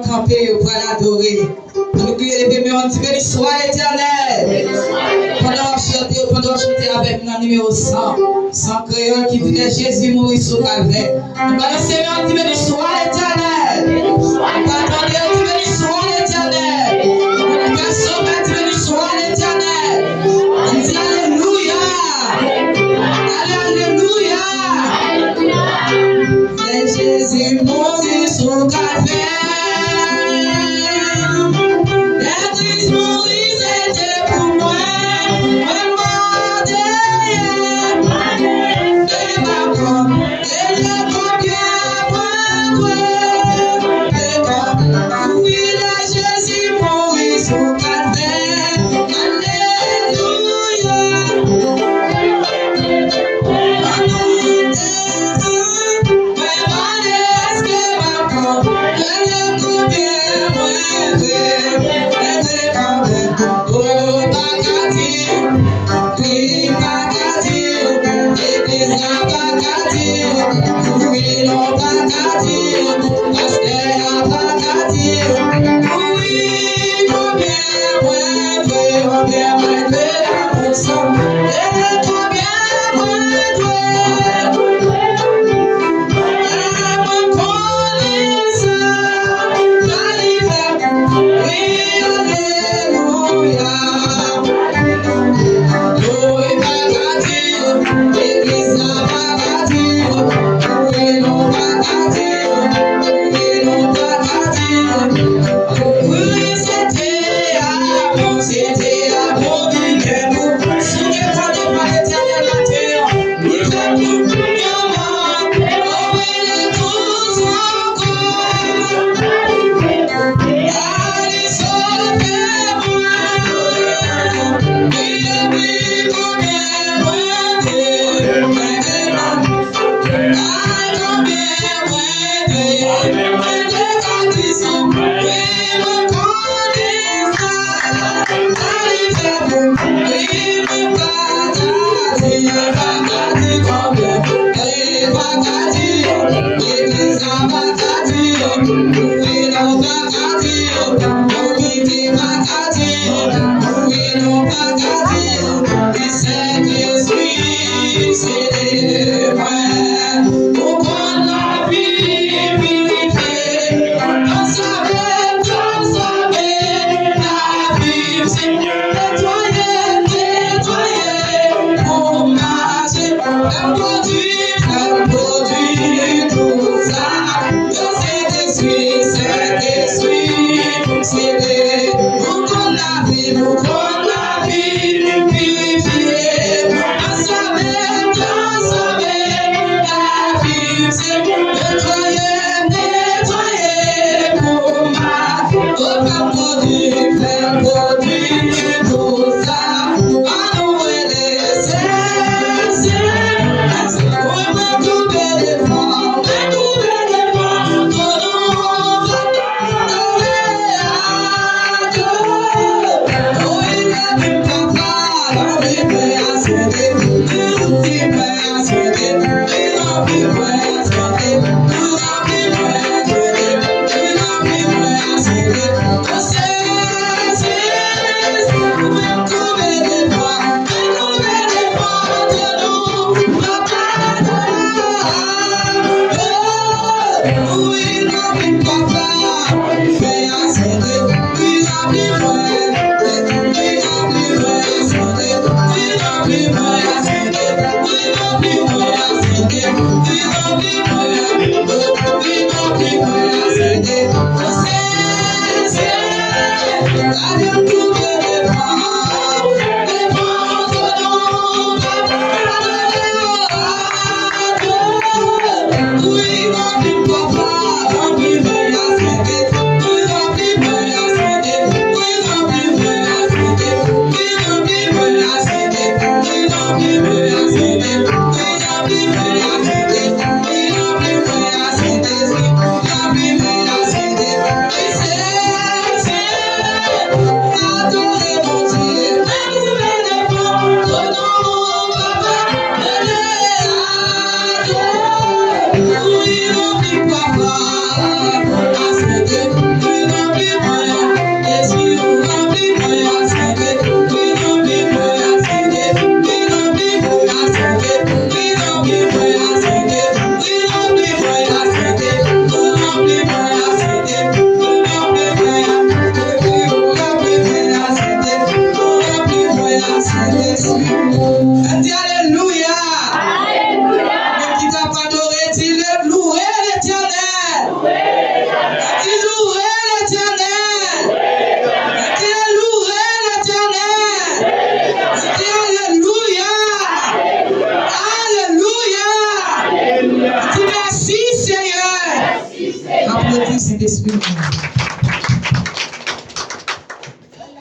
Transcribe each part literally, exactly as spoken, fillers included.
Kanpe, yo pral adore. Pou nou kriye, leve men w, di, Béni soit l'Éternel. Pandan w ap chante, pandan w ap chante avèk m nan nimewo san, san kreyòl ki di, Lè Jezi mouri sou Kalvè. Nou balanse men w, di, Béni soit l'Éternel. Nou pa tande, di, Béni soit l'Éternel. Nou pa sove, di, Béni soit l'Éternel. Nou di, Alelouya. Ale, alelouya. Lè Jezi mouri sou Kalvè, lè Kris mouri, se te pou mwen. Mwen mò dèyè, dèyè pa pran, e lè konbyen mwen dwe, e konbyen, wi, lè Jezi mouri sou Kalvè. Alelouya.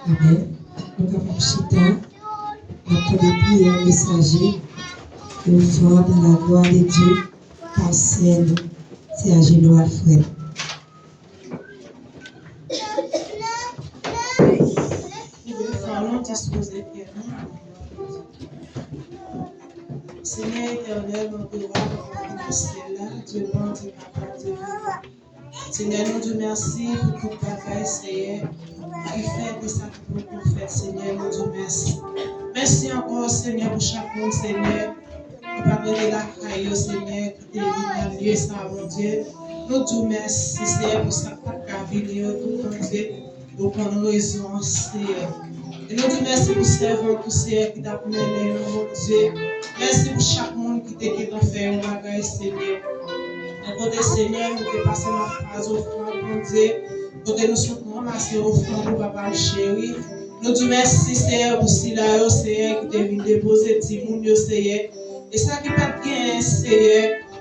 Amèn. Nou kapab chita. N ap tande priyè mesaje. Une voix dans la gloire de Dieu, par Sè Serge Alfred. Ebyen, fò nou dispoze kè nou. Senyè Etènèl, nou adore w nan syèl la, Dye bon, Dye kapab, Dye vivan. Senyè, nou di w mèsi pou tout bagay, Senyè, ki fèt e sa ki poko fèt, Senyè, nou di w mèsi. Mèsi ankò, Senyè, pou chak moun, Senyè, ki pa t rete lakay yo, Senyè, ki te vin nan lye sa, Bondye. Nou di w mèsi, Senyè, pou sa k pa t ka vini yo tou, Bondye. Ou konn rezon an, Seyè. E nou di w mèsi pou sèvant ou, Seyè, ki t ap mennen nou, Bondye. Mèsi pou chak moun ki te gentan fè yon bagay, Senyè. Nan kote, Senyè, nou te pase nan faz ofrann, Bondye. Kote nou sot ranmase ofrann ou, papa m cheri. Nou di w mèsi, Seyè, pou sila yo, Seyè, ki te vin depoze timoun yo, Seyè. E sa ki pa t genyen, Seyè,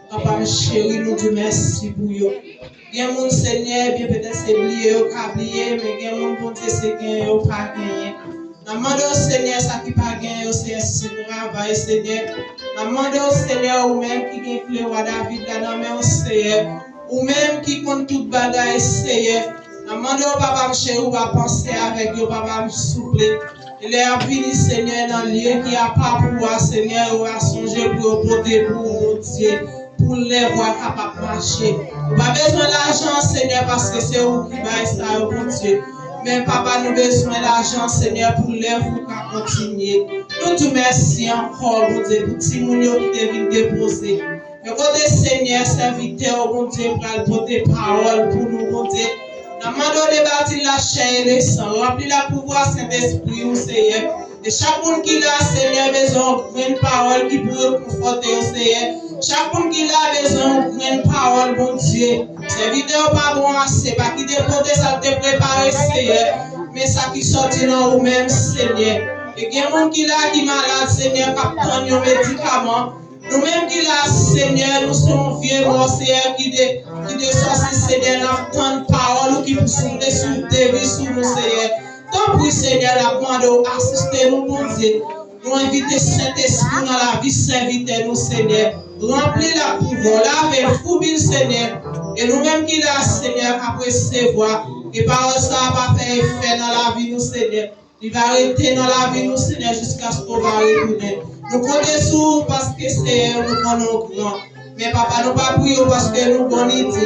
papa m cheri, nou di w mèsi pou yo. Gen moun, Senyè, ebyen, petèt se bliye yo ka bliye, men gen moun, Bondye, se genyen yo pa genyen. N ap mande w, Senyè, sa ki pa genyen yo, Senyè, si se travay, Senyè. N ap mande w, Senyè, ou menm ki gen kle wa David la nan men w, Senyè. Ou menm ki konn tout bagay, Senyè. N ap mande w, papa m cheri, ou va panse avèk yo, papa m souple. E lè y ap vini, Senyè, nan lye ki apa pou ou a, Senyè, yo va sonje pou yo pote pou ou, Bondye, pou lèv ou a kapab mache. Ou pa bezwen lajan, Senyè, paske se ou ki bay sa yo, Bondye. Men, papa, nou bezwen lajan, Senyè, pou lèv ou ka kontinye. Nou di w mèsi ankò, Bondye, pou timoun yo ki te vin depoze. Men kote Senyè, sèvitè w, Bondye, pral pote pawòl pou nou, Bondye. N ap mande w debati l la chè e le san, ranpli l ak pouvwa Sentespri w, Seyè. E chak moun ki la, Senyè, bezwen yon grenn pawòl ki pou rekonfòte yo, Seyè. Chak moun ki la bezwen yon grenn pawòl, Bondye. Sèvitè w pa bon ase, pa kite pote sa l te prepare, Seyè. Men sa ki sòti nan ou menm, Senyè. E gen moun ki la ki malad, Senyè, k ap tann yon medikaman. Nou menm ki la, Senyè, nou se yon vye mò, Senyè, ki te, ki te sòti, Senyè, n ap tann pawòl ou ki pou soufle sou, devi sou nou, Senyè. Tanpri, Senyè, n ap mande w asiste nou, Bondye. Nou envite Sentespri w nan lavi sèvitè nou, Senyè. Ranpli l ak pouvwa w, lave l, foubi l, Senyè. E nou menm ki la, Senyè, k ap resevwa. E pawòl sa a va fè efè nan lavi nou, Senyè. Li va rete nan lavi nou, Senyè, jiskaske w va retounen. Nou konte sou ou paske, Seyè, nou konnen w gran. Men, papa, nou pa priye w paske nou bon ni di.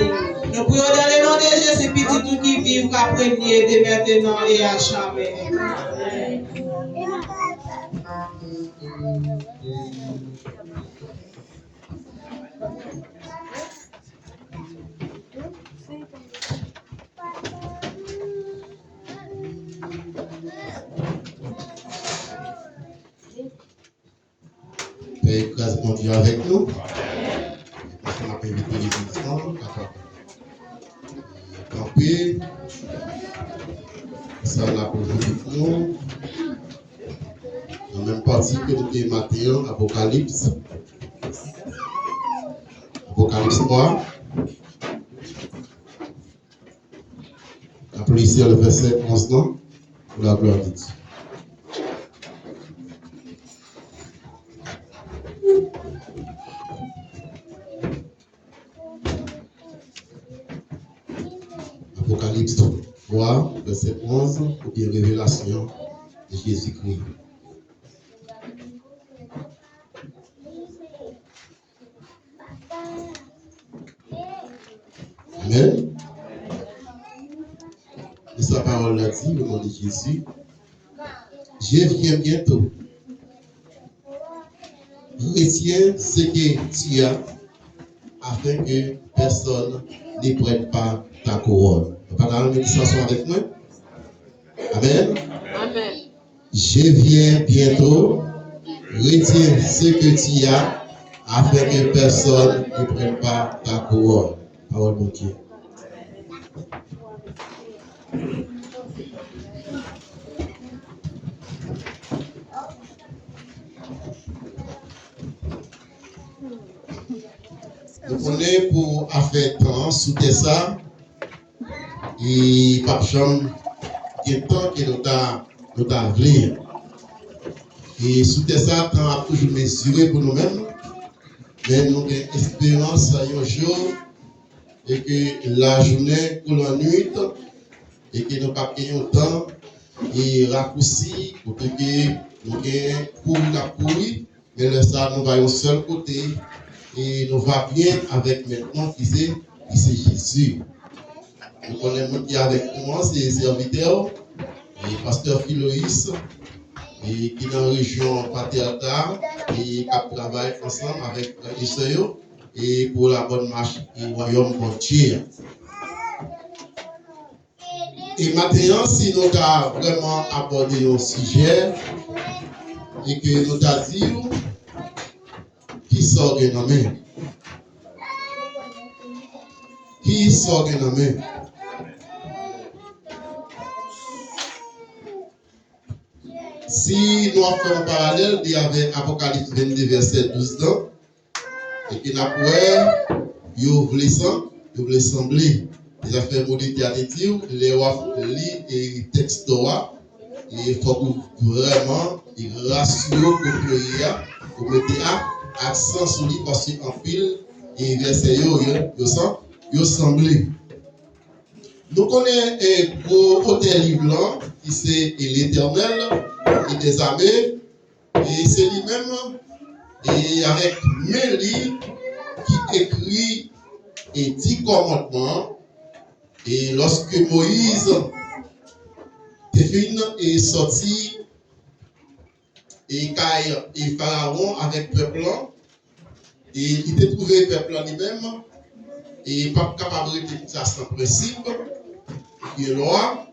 Nou priye w dans le nom de Jésus, pitit ou ki viv, k ap renye de maintenant et à jamais. Pè, gras Bondye avèk nou. Konsa, n ap envite legliz lan kapab kanpe. Konsa, n ap ouvri Bib nou. Nan menm pati ke nou te ye maten an, Apokalips. Apokalips twa. N ap li sou vèsè onz lan, pou la glwa de Dye. Apokalips twa, vèsè onz, oubyen Revelasyon de Jezikri. Amèn. E sa pawòl la di, au nom de Jésus. Je viens bientôt. Retiens ce que tu as, afin que personne ne prenne pas ta couronne. Papa, ta renmen di sa ansanm avèk mwen? Amèn. Amèn. Je viens bientôt. Retiens ce que tu as, afin que personne ne prenne pas ta couronne. Pawòl Bondye. Nou konnen pou afè tan an sou tè sa, e p ap janm gen tan ke nou ta nou ta vle. E sou tè sa, tan ap toujou mezire pou nou menm, men nou gen esperans yon jou e ke lajounen kou lannwit, e ke nou p ap gen yon tan e rakousi, kote ke nou gen kouri n ap kouri, men lè sa nou va yon sèl kote e nou va byen avèk Mèt nou ki se, ki se Jezi. Nou konnen moun ki avèk nou an, se sèvitè w, e pastè Filoyis, e ki nan rejyon Patèl la, e k ap travay ansanm avèk frè e sè yo, e pou la bòn mach e wayòm Bondye a. E maten an, si nou ta vrèman abòde yon sijè, e ke nou ta di w, ki sa w gen nan men? Ki sa w gen nan men? Si nou ap fè yon paralèl li avèk Apokalips vennde vèsè douz lan, e ke n ap wè, yo vle san, yo vle sanble. E sa fè modite a te di w, lè w ap li e tèks la, e fòk ou vrèman e rasire w kote yo ye a, ou mete a, aksan sou li, paske anpil e vèsè yo, yo, yo san, yo sanble. Nou konnen e gwo otè liv lan, ki se e Letènèl e dèzame, e se li menm, e avèk men li ki ekri e di kòmandman, e lòske Moyiz te fin e sòti e kay e Farawon avèk pèp lan, e li te twouve pèp lan li menm, e p ap kapab rete konsa san prensip, gen lwa,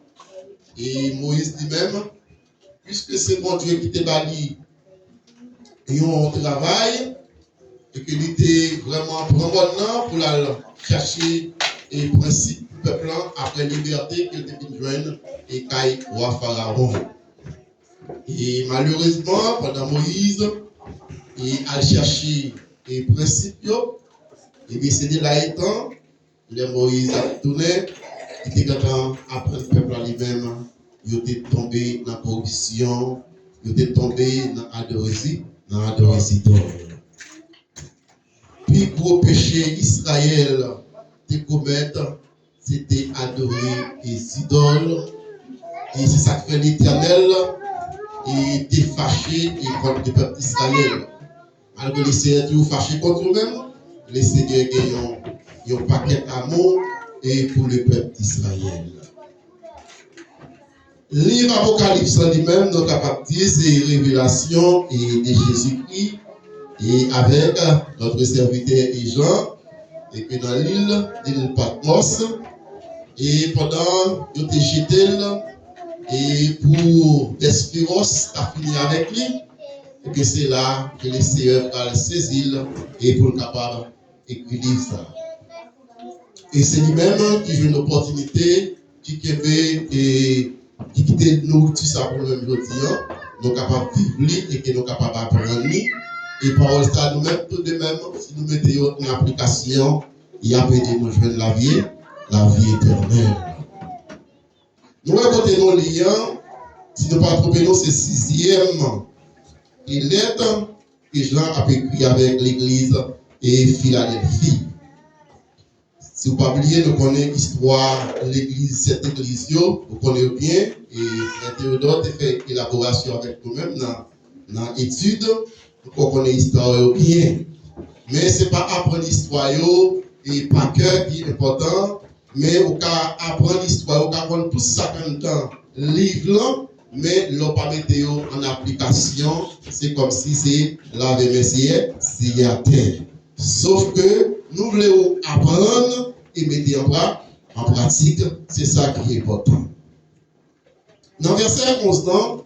e Moyiz li menm, piske se Bondye ki te ba li yon travay, e ke li te vrèman pran bòn nan pou l al chache e prensip pèp lan apre libète ke l te vin jwenn e kay wa Farawon. E malerezman, pandan Moyiz e al chache e prensip yo, ebyen, se de la etan, lè Moyiz ap tounen, li te gentan aprann pèp la li menm, yo te tonbe nan koripsyon, yo te tonbe nan adore zi-, nan adore zidòl. Pi gwo peche Izrayèl te komèt, se te adore e zidòl. E se sa k fè Letènèl e te fache e kont lepèp Izrayèl. Malgre Lesenyè toujou fache kont yo menm, Lesenyè gen yon, yon pakèt amou e pou lepèp Izrayèl. Liv Apokalips lan li menm, nou kapab di, se revelasyon e de Jezikri e avèk notre serviteur e Jan, e ke nan lil, lil Patmòs, e pandan yo te jete l, e pou bès fewòs ta fini avèk li, e ke se la ke Lesenyè pral sezi l, e pou l kapab ekri liv sa. E se li menm ki jwenn opòtinite, ki kenbe, e ki kite nouriti sa pou nou menm jodi an, nou kapab viv li e ke nou kapab aprann li. E pawòl sa nou menm, tou de menm, si nou mete yo an aplikasyon, y ap ede nou jwenn lavi, lavi etènèl. Nou wè kote nou li an, si nou pa twonpe nou, se sizyèm e lèt ke Jan ap ekri avèk legliz e Filadèlfi. Si w pa bliye, nou konnen istwa legliz, sèt legliz yo, nou konnen yo byen, e frè Teyodò te fè elaborasyon avèk nou menm nan, nan etid, nou konnen istwa yo byen. Men se pa aprann istwa yo e pa kè ki enpòtan, men ou ka aprann istwa yo, ou ka konn tout sa k anndan liv lan, men lè w pa mete yo an aplikasyon, se kòmsi se lave men Seyè, Seyè atè. Sof ke nou vle w aprann e mete an pra-, an pratik, se sa ki enpòtan. Nan vèsè onz lan,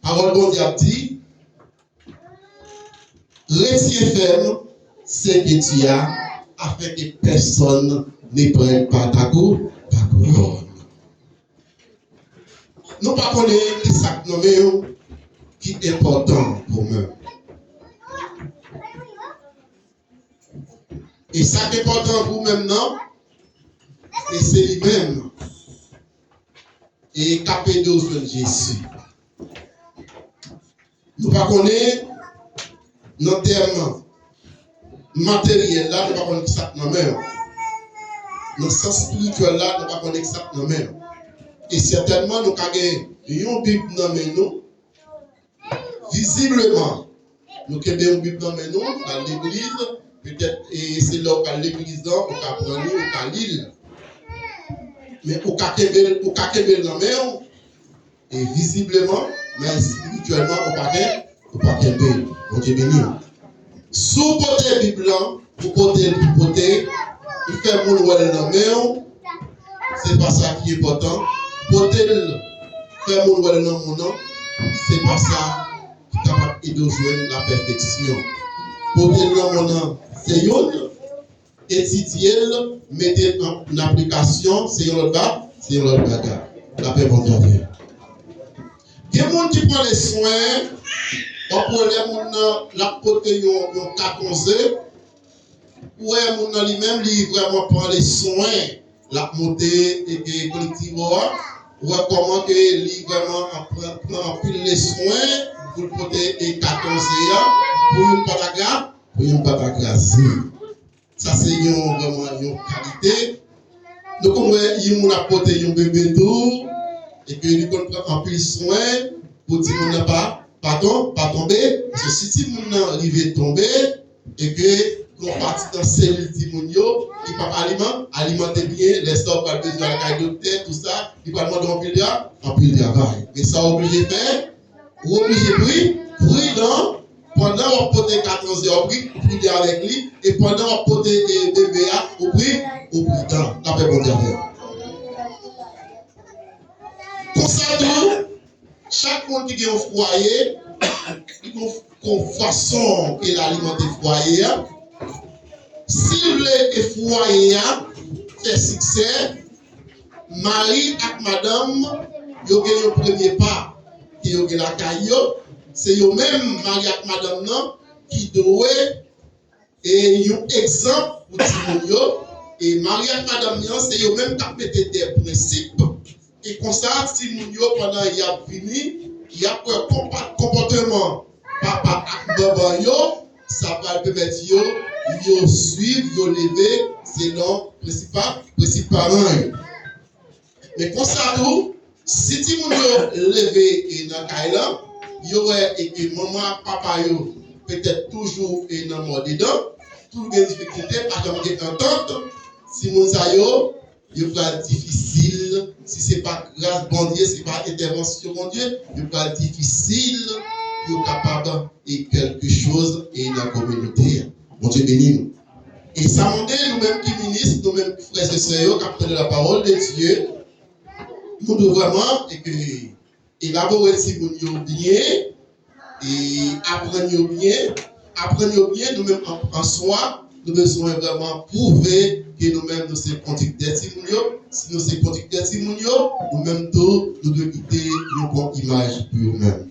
pawòl Bondye ap di, Retiens ferme ce que tu as, afin que personne ne prenne pas ta cou-, ta couronne. Nou pa konnen ki sa k nan men w ki enpòtan pou mwen. E sa k enpòtan pou mwen nan, e se li menm. E k ap ede w jwenn Jezi. pa konnen nan tèm materyèl la, nou pa konnen ki sa k nan men w. Nan sans espirityèl la, nou pa konnen ki sa k nan men w. E sètènman, nou ka gen yon Bib nan men nou. Vizibleman, nou kenbe yon Bib nan men nou, nou al legliz, petèt, e se lè w al legliz lan, ou ka pran li, ou ka li l. Men ou ka kenbe l, ou ka kenbe l nan men w, e vizibleman, men espirityèlman, ou pa ken-, ou pa kenbe l. Bondye beni w. Si w pote Bib lan, ou pote l pou pote, ou fè moun wè l nan men w, se pa sa ki enpòtan. Pote l, fè moun wè l nan men w, se pa sa ki kapab ede w jwenn lapèfeksyon. Pote l nan men w, se youn, etidye l, mete l an aplikasyon, se yon lòt ba-, se yon lòt bagay. Lapè Bondye avè w. Gen moun ki pran leswen, w ap wè lè moun nan l ap pote yon, yon katon ze, ou wè moun nan li menm, li vrèman pran leswen, l ap monte e, e kolektivo a, ou wè kòman ke li vrèman ap pran, pran anpil leswen pou l pote e katon ze a, pou youn pa ta gra-, pou youn pa ta kraze. Sa se yon, vrèman yon kalite. Nou konn wè yon moun ap pote yon bebe tou, e ke li konn pran anpil swen pou timoun nan pa, pa ton-, pa tonbe. Paske si timoun nan rive tonbe, e ke yon pati nan selil timoun yo, li p ap aliman-, alimante byen, lè sa w pral bezwen al kay doktè, tou sa, li pral mande w anpil tra-, anpil travay. Men sa w oblije fè, ou oblije pri-, pridan, pandan w ap pote katon ze a, ou pri-, ou pridan avèk li, e pandan w ap pote, e, bebe a, ou pri-, ou pridan. Lapè Bondye avè w. Konsa tou, chak moun ki gen yon fwaye, li gen yon, yon fason ke l alimante fwaye a. Si l vle ke fwaye a fè siksè, mari ak madanm yo gen yon premye pa ke yo gen lakay yo. Se yo menm, mari ak madanm nan, ki dwe e yon egzanp pou timoun yo. E mari ak madanm nan, se yo menm k ap mete de prensip. E konsa, timoun yo, pandan y ap vini, y ap wè konpa-, konpòteman papa ak manman yo, sa pral pèmèt yo, yo swiv, yo leve selon prensip pa-, prensip paran yo. Men konsa tou, si timoun yo leve e nan kay lan, yo wè e ke manman ak papa yo petèt toujou e nan mòdedan, toujou gen difikilte, pa janm gen antant, timoun sa yo, yo pral difisil, si se pa gras Bondye, se pa entèvansyon Bondye, yo pral difisil pou yo kapab e kèlke choz e nan kominote a. Bondye beni nou. E sa mande nou menm ki minis, nou menm frè e sè yo k ap tande la parole de Dieu, nou dwe vrèman e ke elabore timoun yo byen, e aprann yo byen, aprann yo byen, nou menm an, an swa, nou bezwen vrèman pwouve ke nou menm nou se kondiktè timoun yo. Si nou se kondiktè timoun yo, nou menm tou, nou dwe kite yon bon imaj pou yo menm.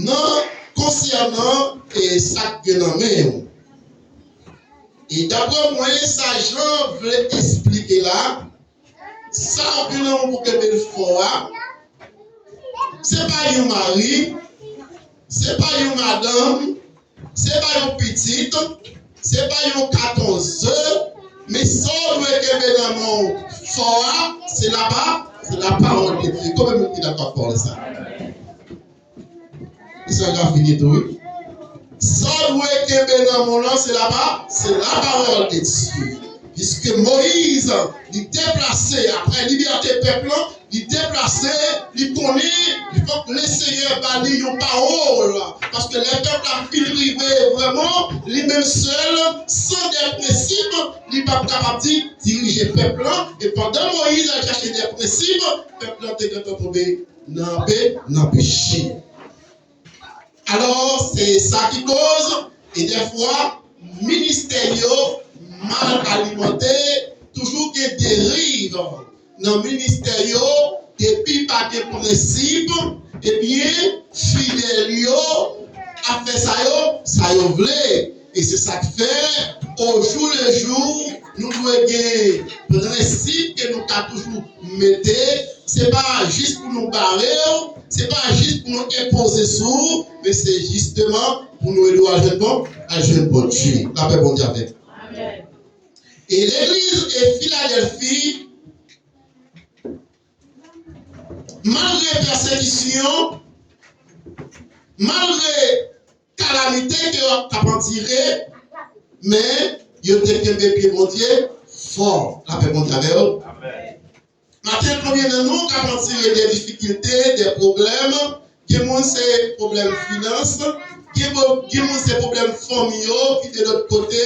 Nan konsènan e sa k gen nan men w. E daprè mwen, sa Jan vle esplike la, sa w gen nan men w pou kenbe l fò a, se pa yon mari, se pa yon madanm, se pa yon pitit, se pa yon katon ze, men sa w dwe kenbe nan men w fò a, se lapa-, se la parole de Dieu. Konbyen moun ki dakò ak pawòl sa? Mesaj la fini tou, wi. Sa w dwe kenbe nan men w lan, se lapa-, se la parole de Dieu. Piske Moyiz, li deplase, apre libète pèp lan, li deplase, li konnen, li fòk Lesenyè ba li yon pawòl. Paske lè pèp la fin rive vrèman, li menm sèl, san de prensip, li p ap kapab di, dirije pèp lan. E pandan Moyiz al chache de prensip, pèp lan te gentan tonbe nan pe-, nan peche. Alò, se sa ki koz, e dèfwa, ministè yo mal alimante, toujou gen deriv nan ministè yo, depi pa gen prensip, ebyen, fidèl yo ap fè sa yo, sa yo vle. E se sa k fè, au jour le jour, nou dwe gen prensip ke nou ka toujou mete. Se pa jis pou nou bare w, se pa jis pou nou enpoze sou ou, men se jisteman pou nou ede w al jwenn bon, al jwenn Bondye. Lapè Bondye avèk nou. E legliz e Filadèlfi, malgre pèsekisyon, malgre kalamite ke yo t ap andire, men yo te kenbe pye Bondye fò. Lapè Bondye avè yo. Maten, konbyen nan nou k ap andire de difikilte, de pwoblèm? Gen moun se pwoblèm finans, gen mo-, gen moun se pwoblèm fanmi yo ki de lòt kote,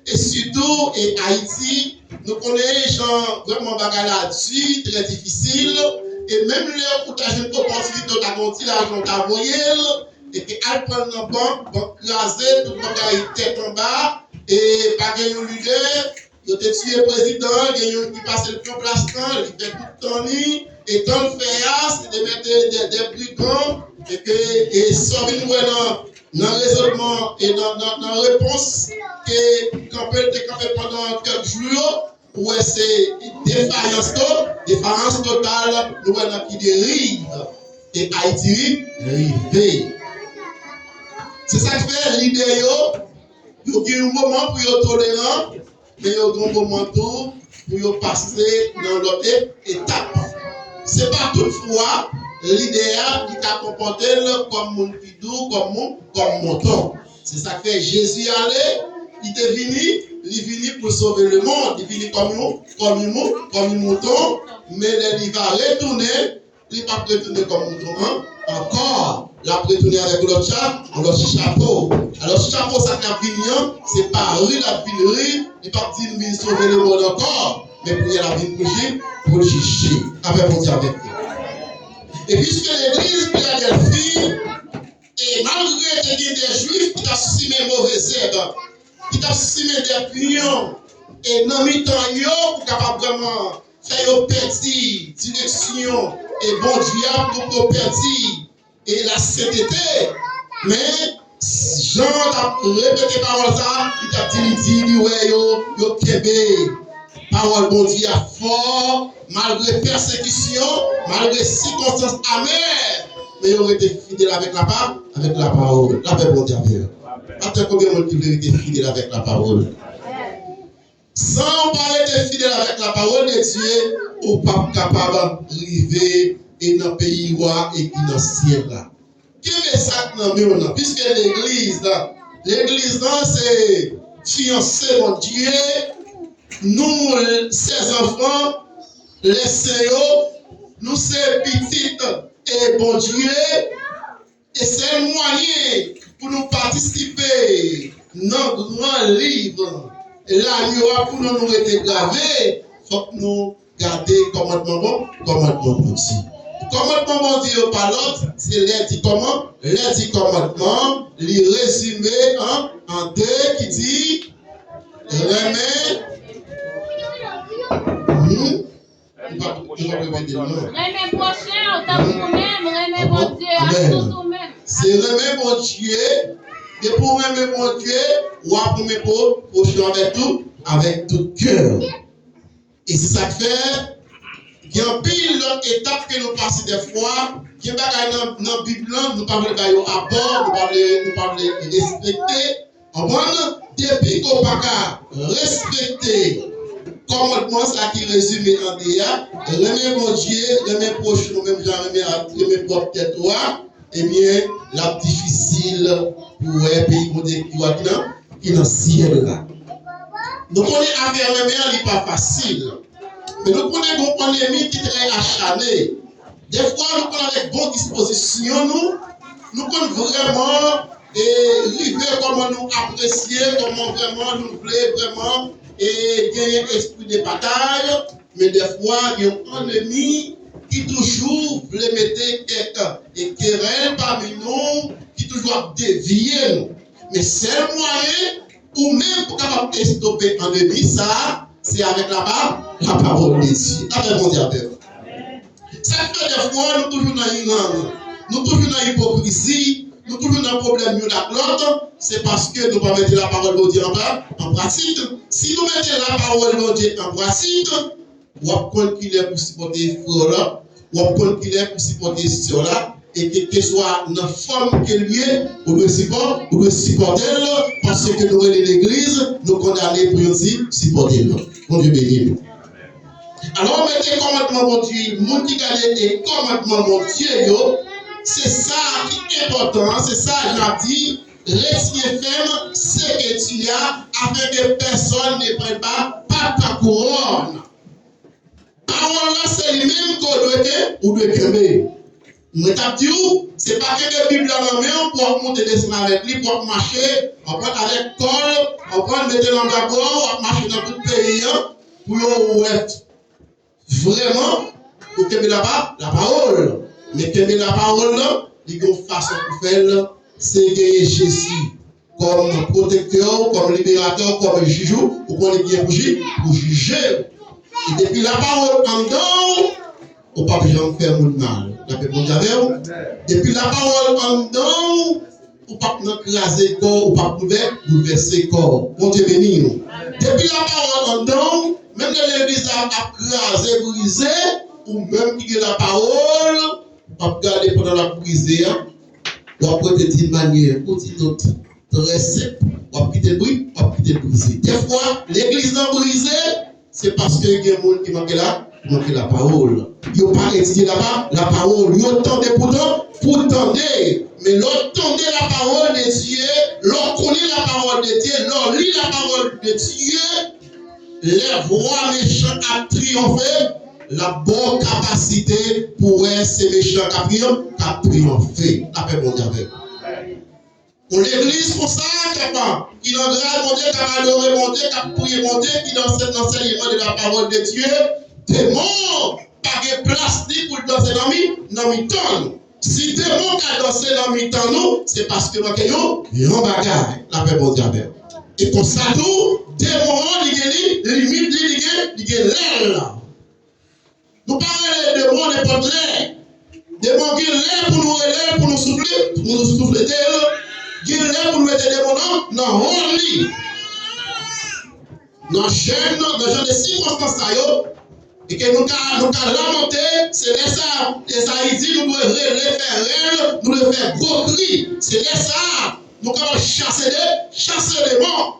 e sitou e Ayiti, nou konnen jan vrèman bagay la di, trè difisil, e menm lè ou ta jwenn opòtinite, ou ta gen yon ti lajan, ou ta voye l, e ke al pran l nan bank, bank kraze, tout bagay tèt anba, e pa gen yon lidè, yo te tiye prezidan, gen youn ki pase l pran plas lan, li fè tout tan li, e tan l fè a, se de mete de, de brigan, e ke, e sa w vin wè nan, nan rezònman, e nan, nan, nan repons ke kanpe l te kanpe pandan kèk jou yo, ou wè se defayans to-, defayans total, nou wè nan ki deriv, e Ayiti rive. Se sa k fè lidè yo, yo gen yon moman pou yo toleran, men yo gen yon moman tou pou yo pase nan lòt e-, etap. Se pa tout fwa lidè a li ka konpòte l kòm moun ki dou, kòm moun, kòm mouton. Se sa k fè Jezi ale, li te vini, li vini pou sove lemonn, li vini kòm yon, kòm yon mou-, kòm yon mouton, men lè li va retounen, li p ap retounen kòm mouton an ankò. L ap retounen avèk lòt cha-, lòt chapo. Alò, chapo sa k ap vini an, se pa ri l ap vin ri, li p ap di m vin sove lemonn ankò, men kounye a l ap vin pou ji-, pou l jije. Lapè Bondye avèk nou. E piske legliz Filadèlfi, e malgre te gen de Jwif ki t ap simen move zèb, ki t ap simen de piyon, e nan mitan yo, pou kapab vrèman fè yo pèdi direksyon e Bondye a, pou yo pèdi e lasentete. Men, Jan t ap repete pawòl sa a, li t ap di, li di, li wè yo, yo kenbe pawòl Bondye a fò, malgre pèsekisyon, malgre sikonstans amè, men yo rete fidèl avèk lapa-, avèk lapawòl. Lapè Bondye avè yo. Atè, konbyen moun ki vle rete fidèl avèk lapawòl? San w pa rete fidèl avèk lapawòl de Dye, ou p ap kapab rive e nan peyi wa e ki nan syèl la. Kenbe sa k nan men w nan, piske legliz la, legliz lan se fiyanse Bondye, nou se zanfan, lè sen yo, nou se pitit e Bondye, e sèl mwayen pou nou patisipe nan gran liv lanyo a, pou nou, nou rete grave, fòk nou gade kòmandman bon, kòmandman Bondye. Kòmandman Bondye yo pa lòt, se lè di kòman, lè di kòmandman, li rezime an, an de ki di, renmen, hmm? Li pa, li pa repete l, non. Renmen pwochen w tankou ou menm, renmen Bondye ak tout ou menm. Se renmen Bondye, depi w renmen Bondye, w ap renmen pwo-, pwochen w avèk tout, avèk tout kè w. E se sa k fè, gen anpil lòt etap ke nou pase dèfwa, gen bagay nan, nan Bib lan, nou pa vle ba yo abò, nou pa vle, nou pa vle respekte. Konprann? Depi ke w pa ka respekte kòmandman sa ki rezime an de a, renmen Bondye, renmen pwochen w menm jan renmen, renmen pwòp tèt ou a, ebyen, l ap difisil pou w wè peyi Bondye ki wa ki nan, ki nan syèl la. Nou konnen afè renmen an, li pa fasil. Men nou konnen gon ènmi ki trè achane. Dèfwa, nou konn avèk bon dispozisyon nou, nou konn vrèman, e, rive kòman nou apresye, kòman vrèman nou vle vrèman, e, genyen espri de batay, men dèfwa, gen yon ènmi ki toujou vle mete kèk, e, kerèl pami nou, ki toujou ap devye nou. Men sèl mwayen ou menm pou kapab estope ènmi sa a, se avèk lapa-, lapawòl de Dye. Lapè Bondye avè w. Sa k fè dèfwa nou toujou nan inan, nou toujou nan ipokrizi, Nou toujou nan pwoblèm youn ak lòt, se paske nou pa mete lapawòl Bondye an pra-, an pratik. Si nou mete lapawòl Bondye an pratik, w ap konn kilè pou sipòte frè w la, w ap konn kilè pou sipòte sè w la, e kèlkeswa nan fòm ke l ye, ou dwe sipò-, ou dwe sipòte l, paske nou rele legliz, nou kondane pou yo di sipòte l. Bondye beni nou. Alò, mete kòmandman Bondye, moun ki gade e kòmandman Bondye yo, se sa ki enpòtan, se sa Jan ap di, retiens ferme ce que tu as, afin que personne ne prenne pas, pas ta couronne. Pawòl la, se li menm ke w dwe ke, ou dwe kenbe. Mwen t ap di w, se pa kenbe Bib la nan men w pou w ap monte desann avèk li, pou w ap mache, w ap pran avèk kò l, w ap pran mete l anba bra w, w ap mache nan tout peyi an, pou yo wè vrèman ou kenbe lapa-, lapawòl. Men kenbe lapawòl lan, li gen yon fason pou fè l, se genyen Jezi kòm pwotektè w, kòm liberatè w, kòm jij ou, ou konnen ki gen pou ji-, pou jije w. E depi lapawòl anndan w, ou p ap janm fè moun mal. Lapè Bondye avè w. Depi lapawòl anndan w, ou p ap nan kraze kò, ou p ap boulvè-, boulvèse kò. Bondye beni w. Depi lapawòl anndan w, menm lè legliz la ap kraze, brize, ou menm ki gen lapawòl, w ap gade pandan l ap brize a, w ap rete di manyè, ou di nou, trè senp. W ap kite l bri-, w ap kite l brize. Dèfwa, legliz lan brize, se paske gen moun ki manke la, ki manke lapawòl. Yo pa etidye lapa-, lapawòl. Yo tande pou tan-, pou tande. Men lè w tande lapawòl de Dye, lè w konnen lapawòl de Dye, lè w li lapawòl de Dye, lè vwa mechan ap triyonfe, l ap ba w kapasite pou wè se mechan k ap triyon-, k ap triyonfe. Lapè Bondye avè w. Yon legliz konsa k ap, ki nan gras Bondye, k ap adore Bondye, k ap priye Bondye, ki nan sèn ansèyman de lapawòl de Dye, demon pa gen plas li pou l danse nan mi-, nan mitan nou. Si demon ka danse nan mitan nou, se paske manke yon, yon bagay. Lapè Bondye avè w. E konsa tou, demon an, li gen li, limit li, li gen, li gen lè l. Nou pa rele demon nenpòt lè. Demon gen lè pou nou rele l, pou nou soufle, pou nou souflete l. Gen lè pou nou mete demon nan, nan wòl li. Nan jèn, nan jan de sikonstans sa yo, e ke nou ka, nou ka lamante, se lè sa, Ezayi di nou dwe rele, fè rèl, nou dwe fè gwo kri. Se lè sa, nou kapab chase de, chase demon.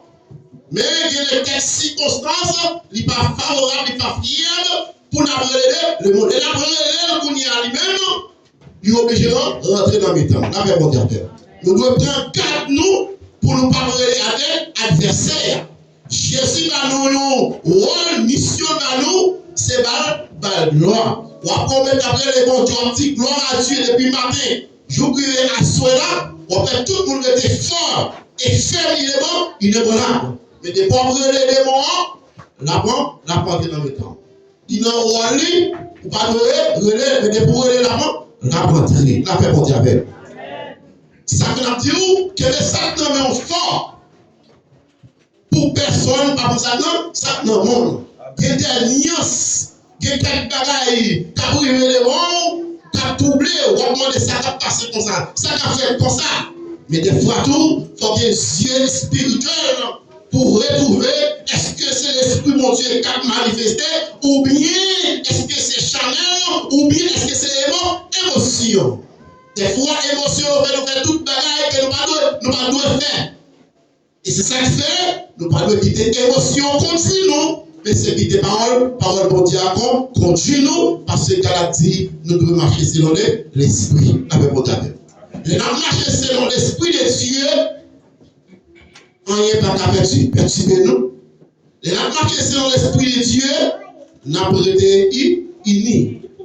Men gen de kèk sikonstans, li pa favorab, li pa fyab pou n ap rele de, le moun. Lè n ap rele l kounye a li menm, li oblije ran-, rantre nan mitan. Lapè Bondye avè w. Nou dwe pran gad nou pou nou pa rele ade-, advèsè a. Jezi ba nou yon wòl, misyon ba nou, se ba l, ba l glwa. W ap wè w mèt ap rele Bondye, w ap di glwa a Dye depi maten. Jou k rive aswè la, w ap wè tout moun rete fò e fèm, inebran-, inebranlab. Men depi w ap rele demon an, l ap, l ap rantre nan mitan w. Li nan wòl li, ou pa dwe re-, rele l, men depi w rele l, l ap, l ap rantre. Lapè Bondye avè w. Sa k ap di w, kenbe sa k nan men w fò. Pou pèsonn pa pran sa k nan, sa k nan men w. Gen de nyans, gen kèk bagay k ap rive devan w, k ap twouble w, w ap mande sa k ap pase konsa, sa k ap fèt konsa. Men dèfwa tou, fò gen zye espirityèl pou w retwouve, èske se Lespri Bondye k ap manifeste, oubyen èske se chanèl, oubyen èske se emo-, emosyon. Dèfwa, emosyon yo fè nou fè tout bagay ke nou pa dwe, nou pa dwe fè. E se sa k fè, nou pa dwe kite emosyon kondui nou, men se kite pawòl, pawòl Bondye a kon-, kondui nou, paske Galat di nou dwe mache selon le, Lespri. Lapè Bondye avè w. Lè n ap mache selon Lespri de Dye, anyen pa ka pèti-, pètibe nou. Lè n ap mache selon Lespri de Dye, n ap rete i-, ini.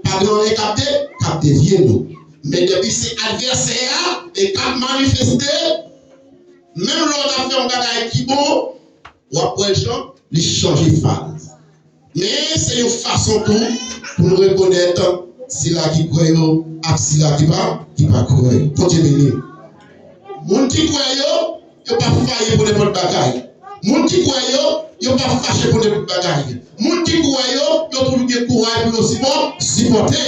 Pa gen anyen k ap de-, k ap devye nou. Men depi se advèsè a e k ap manifeste, menm lè w ta fè yon bagay ki bon, w ap wè l chan-, li chanje faz. Men se yon fason tou pou nou rekonèt sila ki kwè yo ak sila ki pa, ki pa kwè. Bondye beni. Moun ki kwè yo, yo pa faye pou nenpòt bagay. Moun ki kwè yo, yo pa fache pou nenpòt bagay. Moun ki kwè yo, yo toujou gen kouraj pou yo sipò-, sipòte.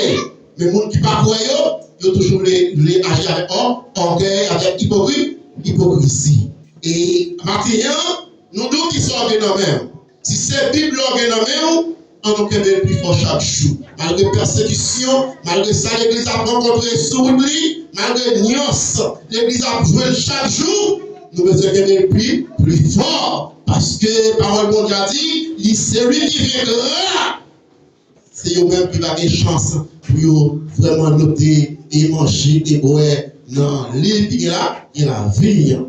Men moun ki pa kwè yo, yo toujou vle, vle aji avèk ò, ògèy, avèk ipokri, ipokrizi. E maten an, nou di w kisa w gen nan men w. Si se Bib la w gen nan men w, ann nou kenbe l pi fò chak jou. Malgre pèsekisyon, malgre sa legliz ap rankontre sou wout li, malgre nyans legliz ap jwenn chak jou, nou bezwen kenbe l pi, pi fò. Paske pawòl Bondye a di, li se li ki venkra. Se yo menm ki pa gen chans pou yo vrèman note e manje e bwè nan liv ki gen la, gen lavi an.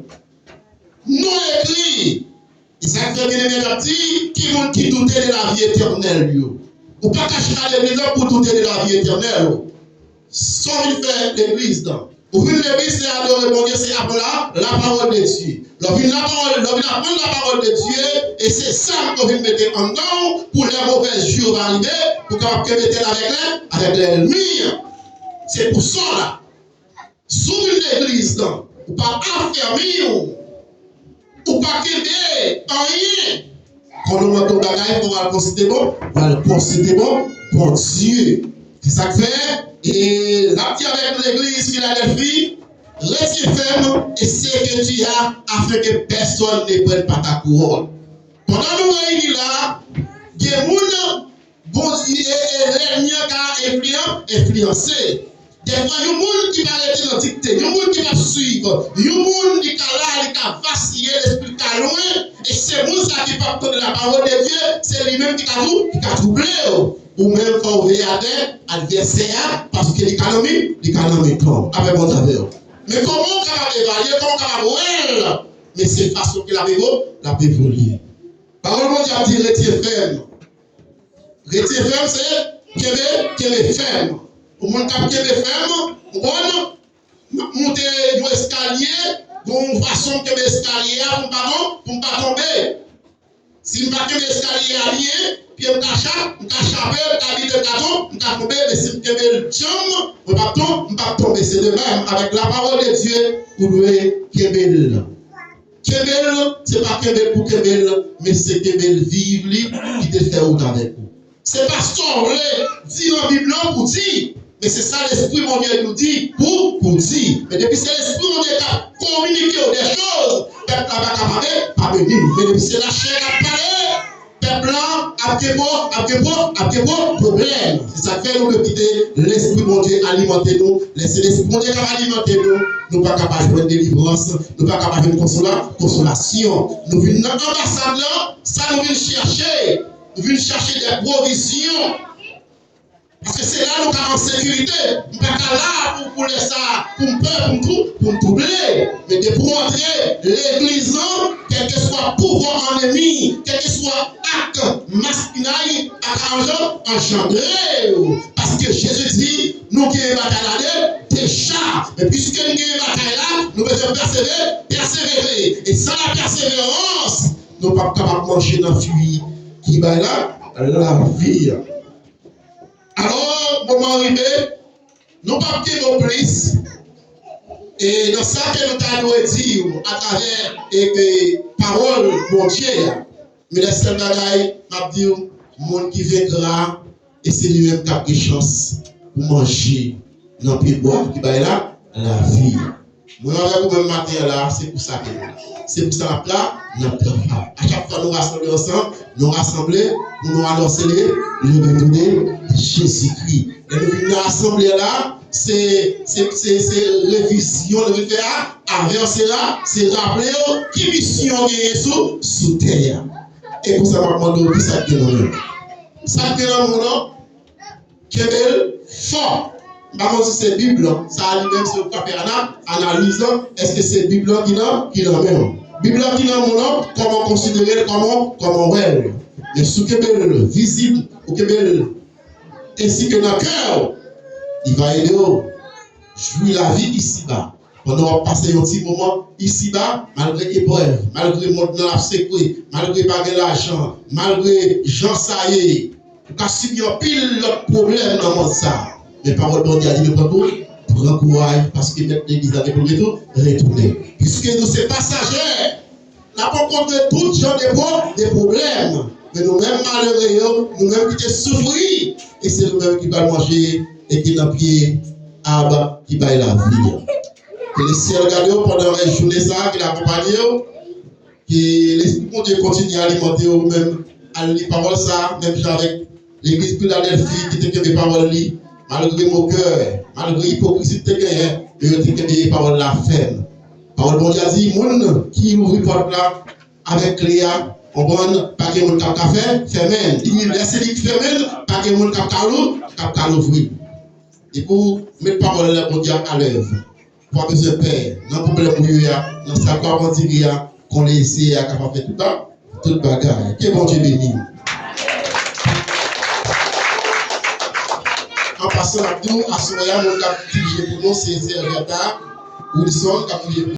Nou ekri, e sa k fè byeneme ap di, ki moun ki doute de lavi etènèl yo? Ou pa ka chita legliz la pou doute de lavi etènèl ou. Sa w vin fè legliz la? Ou vin legliz, se adore Bondye, se aprann la, la parole de Dieu. Lè w vin la parole, lè w vin aprann la parole de Dieu, e se zam ke w vin mete anndan w pou lè movèz jou yo va rive, pou w kapab kenbe tèt avèk lè, avèk lènmi an. Se pou sa w la. Si w vin legliz la, ou pa afèmi w, ou pa kenbe anyen. Kon nou mande yon bagay, fò w al konsilte bon, w al konsilte bon, Bondye. Se sa k fè, e l ap di avèk legliz Filadèlfi, rete fèm e seke tu as, afin que personne ne prenne pas ta couronne. Pandan nou reyini la, gen moun Bondye, e, e, lènmi an ka enfliyan-, enfliyanse. Dèfwa, yon moun ki pa rete nan dikte, yon moun ki p ap swiv, yon moun ki ka la, li ka vasiye, lespri l ka lwen, e se moun sa ki p ap tande la parole de Dieu, se li menm ki ka trou-, ki ka twouble w. Ou menm, fò w veye atè advèsè a, paske li ka nan mi-, li ka nan mitan w. Apè Bondye avè w. Men kòman w kapab evalye, kòman w kapab wè l? Men se fason ke l ap evo-, l ap evolye. Pawòl Bondye ap di, rete fèm. Rete fèm, se kenbe, kenbe fèm. Yon moun k ap kenbe fèm, ou konprann? M ap monte yon eskalye, gon yon fason m kenbe eskalye a pou m pa ton-, pou m pa tonbe. Si m pa kenbe eskalye a byen, pye m ka cha-, m ka chape, m ka bite, m ka ton-, m ka tonbe, men si m kenbe l djanm, mwen p ap ton-, m p ap tonbe. Se de menm, avèk la parole de Dieu, ou dwe kenbe l. Kenbe l, se pa kenbe l pou kenbe l, men se kenbe l viv li ki te fè wout avèk ou. Se pa sa w vle di nan Bib lan pou di, men se sa Lespri Bondye nou di pou, pou di. Men depi se Lespri Bondye k ap kominike w de choz, pèp la pa ka pa be-, pa beni. Men depi se lachè k ap pale, pèp la ap gen pwo-, ap gen pwo-, ap gen pwo-, pwoblèm. Se sa k fè nou dwe kite Lespri Bondye alimante nou. Lè se Lespri Bondye k ap alimante nou, nou pa ka pa jwenn delivrans, nou pa ka pa jwenn konsola-, konsolasyon. Nou vin nan anbasad lan, sa nou vin chèche? Nou vin chèche de pwovizyon. Paske se la nou ka an sekirite. M pa ka la pou, pou lè sa, pou m pè, pou m twou-, pou m twouble. Men depi w antre legliz lan, kèlkeswa pouvwa annmi, kèlkeswa ak maspinay, pa ka anja-, anjandre w. Paske Jezi di, nou genyen batay la de-, deja. Men piske n genyen batay la, nou bezwen pèseve-, pèsevere. E san la pèseverans, nou p ap kapab manje nan fwi ki bay la, lavi a. Alò, moman an rive, nou p ap kenbe w plis. E nan sa ke nou ta dwe di w atravè, e, e, pawòl Bondye a, men lè sèl bagay m ap di w, moun ki venkra, e se li menm k ap gen chans pou manje nan pyebwa ki bay la, lavi. Mwen avèk ou menm maten an la, se pou sa ke nou la. Se pou sa n ap la, n ap travay. A chak fwa nou rasanble ansanm, nou rasanble pou nou anonse le, le retour de Jezikri. Lè nou vin nan asanble a la, se, se, se, se revizyon nou vin fè a, avè w se la, se raple w ki misyon w genyen sou, sou tè a. E pou sa m ap mande w, kisa k gen nan men w? Sa k gen nan men w lan? Kenbe l fò. M pa konn si se Bib lan. Sa a li menm, se ou k ap fè ana-, analiz lan. Èske se Bib lan ki nan, ki nan men w? Bib lan ki nan men w lan, kòman w konsidere l, kòman, kòman w wè l? Men si w kenbe l vizib, ou kenbe l ensi ke nan kè w, li va ede w jwi lavi isiba. Pandan w ap pase yon ti moman isiba, malgre eprèv, malgre mond lan ap sekwe, malgre pa gen lajan, malgre jan sa ye, ou ka sibi anpil lòt pwoblèm nan mond sa. Men pawòl Bondye a di nou pran kou-, pran kouraj, paske mèt legliz la gen pou l retou-, retounen. Piske nou se pasajè, n ap rankontre tout jan de pwo-, de pwoblèm. Men nou menm malere yo, nou menm ki te soufri, e se nou menm ki pral manje e ki nan pye Ab ki bay lavi a. Ke Lesyèl gade w pandan rès jounen sa a, ke l akonpanye w, ke Lespri Bondye kontinye alimante w, ou menm al li pawòl sa a, menm jan avèk legliz Filadèlfi ki te kenbe pawòl li, malgre mokè, malgre ipokrizi ki te genyen, men yo te kenbe pawòl la fèm. Pawòl Bondye a di, moun ki ouvri pòt la avèk kle a, konprann, pa gen moun k ap ka fè, fèmen l. Li di, lè se li k fèmen l, pa gen moun k ap ka lou-, k ap ka louvri l. Depi w met pawòl la Bondye a alèz, ou pa bezwen pè nan pwoblèm ou ye a, nan sa w ap andire a, konnen Senyè a kapab fè tout ba-, tout bagay. Ke Bondye beni w. An pasan, n ap di w, aswè a, moun k ap dirije pou nou, se Sè Jata Wilson k ap dirije pou nou.